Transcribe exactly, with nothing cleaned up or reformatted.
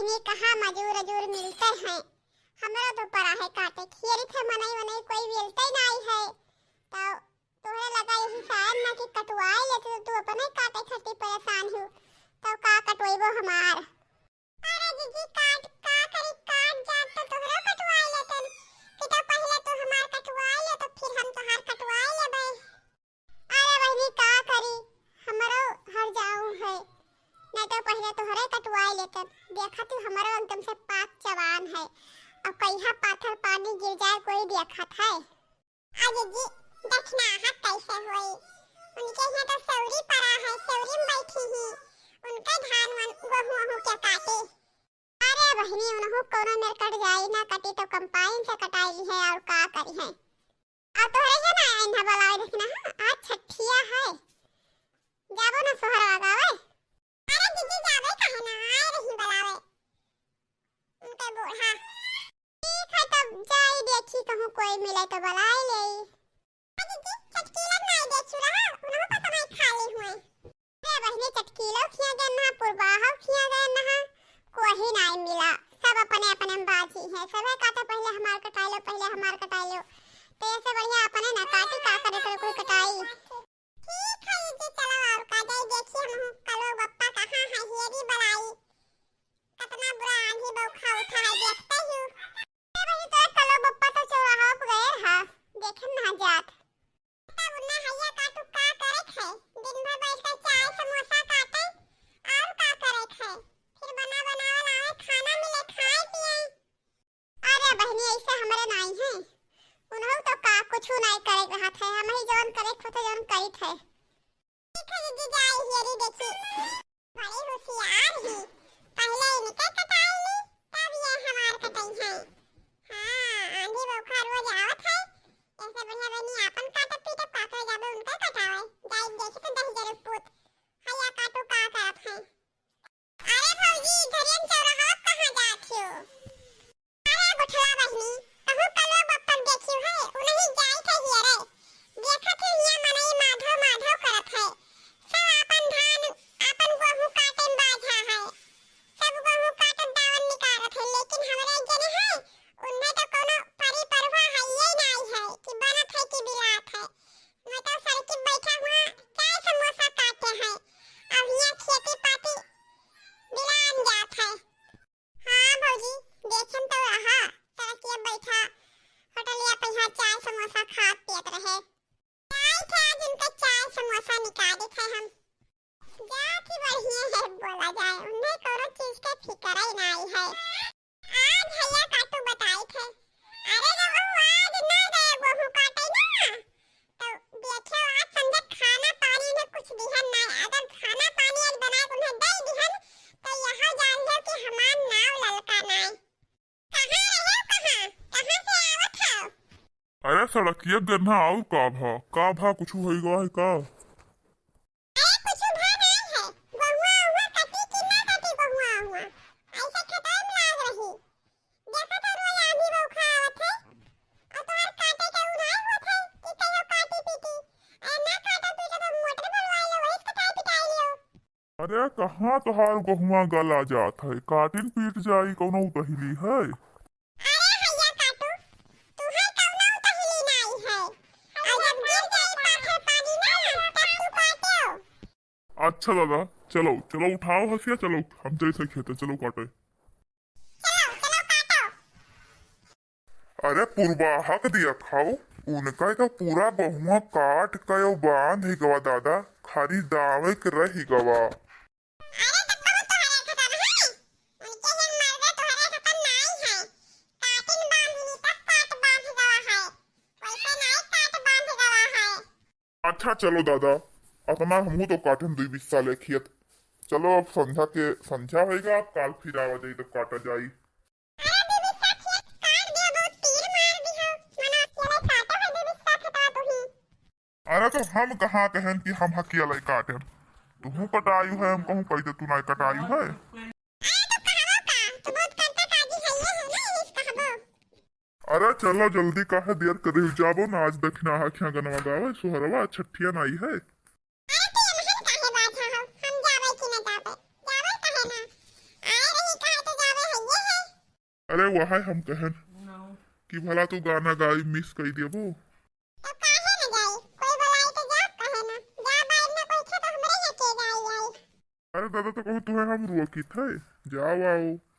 नी कहाँ मजूर अजूर मिलते हैं, हमरा तो पड़ा है काटे, खियरी थे मनई वनई कोई मिलते नहीं है, तो तोहरे लगा यही शायद ना कि कटवाए लेते तो तू अपने काटे खातिर परेशान हो, तो का कटवाइबो हमार? अरे जीजी काट का करी, काट जात तो तोहरो कटवाए लेतन, कि तो पहले तू हमार कटवाए ले तो फिर हम तोहार कटवाए लेबे। अरे बहिनी का करी, हमरो हर जाऊ है, नहीं तो पहले तोहरे कटवाए लेतन, देखा तू हमरो एकदम से पाक जवान है, अब कहिया पाथर पानी गिर जाए कोई देखत है। अरे जी, दखिनाहा कैसे होई? उनके यहाँ तो सौरी पड़ा है, सौरी में बैठी ही, उनका धान वन गोहूँ वहूँ के काटे। अरे बहिनी, उनहु कौनो मेर कट जाई, ना कटी तो कंपाइन से कटाई ली है, और का करी है? और तोहरे है ना, इन्हा बुलावे दखिनाहा, आज छठिया है, जाबो ना सोहरवा गावे। अरे जीजी जाबे काहे ना, आए रही बुलावे। उनके बूढ़ा। ठीक है, तब जाई देखी, कहूँ कोई मिले तो बुलाए लेई। अरे जीजी, चटकीला नाई देखी रहा, उन्हों का समय खाली हुए। अरे बहिनी, चटकीलो खिया गए ना, पुरबाहो खिया गए ना, कोई नाई मिला। सब अपने अपने में बाजी है, सबे कहते पहले हमार कटाई लो, पहले हमार कटाई लो। तो ऐसे बढ़िया अपने ना काटी, का करे, करे कोई कटाई। ठीक है जीजी, चलो और का जाई देखी हम कलो बप्पा कहाँ है, हेरी बलाई। कितना बुरा आंधी बौखा उठा है, देखते ही। ए बहिनी, तोरा कलो बप्पा तो चौराहा पे गए रहा, देखे ना जात। तब ना हैया काटू का करे थे, दिन भर बैठ के चाय समोसा काटे, और का करे थे? फिर बना बनावल आवे, खाना मिले, खाए पिए। अरे बहिनी, ऐसे हमरे नाई है, उन्हों तो का कुछ नाई करे रहत है, हम ही जौन करे खुद जौन करी थे। ठीक है जीजी, जाई हेरी देखी। बड़ी होशियार ही, पहले इनके कटाई ली, तब ये हमार कटाई है। हाँ, आंधी बौखा रोज आवत है, ऐसे बढ़िया बनी आपन काटब पीटब, का करे जाबे उनका कटावे, जाई देखी तो दही जरूर पूत, हैया काटू का करत है। अरे भौजी, इधरियन चौराहा कहाँ जात हो? अरे गुठला बहिनी, कहूँ कलवा बप्पन देखियो है, उन्हीं जाई थे हियरे। देखत ही हिया मनई माधो माधो करत है। सब आपन धान, आपन गोहूँ काटे में बाझा है। सब गोहूँ काटत दावन निकारत है, लेकिन हमरे जने है, उन्हें तो कोनो परी परवा है ये नाई है कि बनत है कि बिलात है। मैं तो सड़की बैठा हुआ चाय समोसा काटे हैं। अब हिया खेती पाती बिलान जात है। हाँ भौजी, देखन तो रहा, सड़किया बैठा होटलिया पे यहाँ चाय समोसा खात पियत रहे। चाय थे आज उनका चाय समोसा निकाले थे हम। जात ही बढ़िया है बोला जाए, उन्हें कोनो चीज के फिकर ही नहीं है। आज हैया काटू बताई थे, अरे जब हम आज ना गए गोहूँ काटे ना, तो देखे आज संझा खाना पानी उन्हें कुछ दिहन नाय। अगर खाना पानी आज बना के उन्हें दे दिहन, तो यहाँ जान लो कि हमार नाव ललका नाय। कहाँ रहे हो, कहाँ? कहाँ से आवत हो? अरे सड़किया गन्ना और का भा? का भा, कुछ होई गवा है का? अरे कुछ भा नाय है। गोहुआ उहुआ कटी कि ना कटी गोहुआ उहुआ? ऐसे खेतवा में लाग रही। देखा तो रोज आंधी बौखा आवत है, और तोहार काटे के उनाई होत है कि कहियो काटी पीटी। अरे ना काटा पीटा तो मोटर बोलवाई लो, वही से कटाई पिटाई लियो। अरे कहाँ तोहार गोहुआ गला जात है, काटिन पीट जाई, कौनो उतहिली है? अरे हैया काटू, तुहार कौनो उतहिली नाई है, और जब गिर जाई पाथर पानी ना, तब तू काटेओ। अच्छा दादा, चलो, चलो उठाओ हसिया, चलो, हम चले थे खेते, चलो काटे। चलो, चलो काटो। अरे पुरबाहक दिया खाओ, उनका तो पूरा बहुआ काट कयो बांध ही गवा दादा, खाली दावे के रही गवा। अरे तो कहूँ तोहरे खतम है, उनके जन मर्दे तोहरे खतम नाई है, काटिन बांधनी तब काट बांध गवा है, वैसे नाई काट बांध गवा है। अच्छा चलो दादा, अतना हमहू तो काटन दुई बिस्सा ले खियत। चलो अब संझा के, संझा होइगा, अब काल फिर आवा जाई तब काटा जाई। अरे दुई बिस्सा खियत काट दियो, बहुत तीर मार दिहो, मना अकेले काटो है दुई बिस्सा खेतवा तुही। अरे तो हम कहाँ कहन कि हम अकेले काटन, तुहू कटायु है, हम कहूँ कह दे तू नाई कटायु है। अरे तो कहबो का, तू बहुत करता काजी है ये है ना, यही से कहबो। अरे चलो जल्दी, काहे देर करे हो, जाबो ना, आज दखिनाहा खिया गनवा गावे, सोहरवा छठिया नाई है। अरे तो ये महन काहे बाझा हो, हम जावे कि ना जावे, जावे काहे ना, आए रही काहे तो जावे अरे वह हम कहन कि भला तू गाना गाई मिस कई देबो। तो काहे न जाई? कोई बुलाई तो जा, काहे ना? जा, बाइर ना कोई थे तो हमरे यहाँ के गाई आई। अरे दादा, तो कहूँ तुहे हम रोकित है, जाओ आओ।